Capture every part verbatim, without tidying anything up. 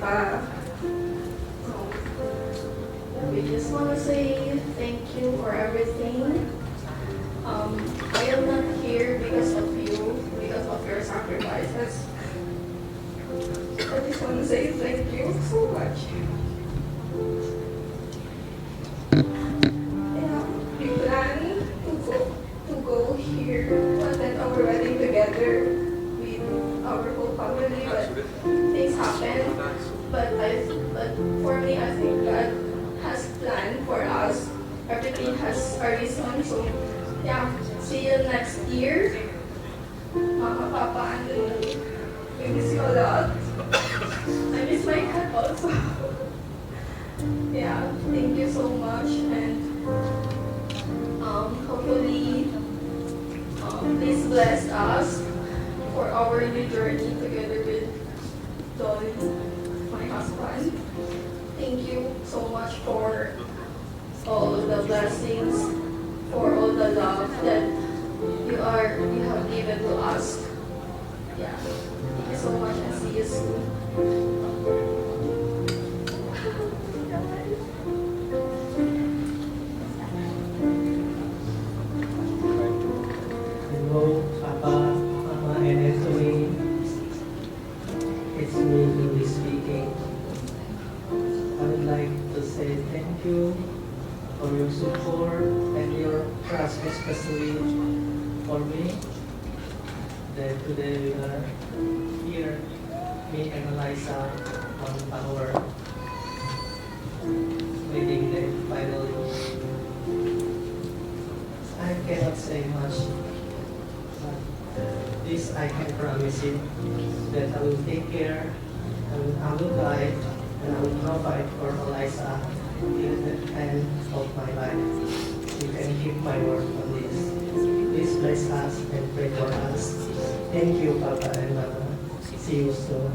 Uh, we just want to say thank you for everything. Um, I am not here because of you, because of your sacrifices. I just want to say thank you so much. Yeah, we plan to go to go here to attend our wedding together with our whole family, but things happen. But I, but for me, I think God has plan for us. Everything has a reason. So, yeah, see you next year. Mama, Papa, and Lily, we miss you a lot. I miss my cat also. Yeah, thank you so much, and, um, hopefully, um, please bless us for our new journey together with Dolly, my husband. Thank you so much for all the blessings, for all the love that you are, you have given to us. Yeah. Thank you so much and see you soon. Hello, Papa, Mama, and Anthony. It's me, English speaking. I would like to say thank you for your support and your trust, especially for me, that today we are here, me and Eliza, on our wedding day, finally. I cannot say much, but this I can promise you, that I will take care, I will, I will guide, and I will provide for Eliza till the end of my life. You can keep my word on this. Please bless us and pray for us. Thank you, Papa and Mama. See you soon.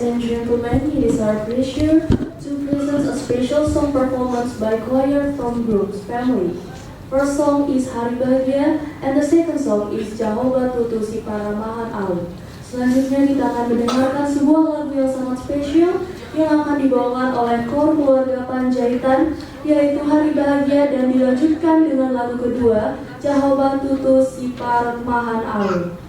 And gentlemen, it is our pleasure to present a special song performance by choir from Groom's family. First song is Hari Bahagia, and the second song is Jahowa Tutu Siparmahan Au. Selanjutnya kita akan mendengarkan sebuah lagu yang sangat spesial yang akan dibawakan oleh Kor Keluarga Panjaitan, yaitu Hari Bahagia, dan dilanjutkan dengan lagu kedua, Jahowa Tutu Siparmahan Au.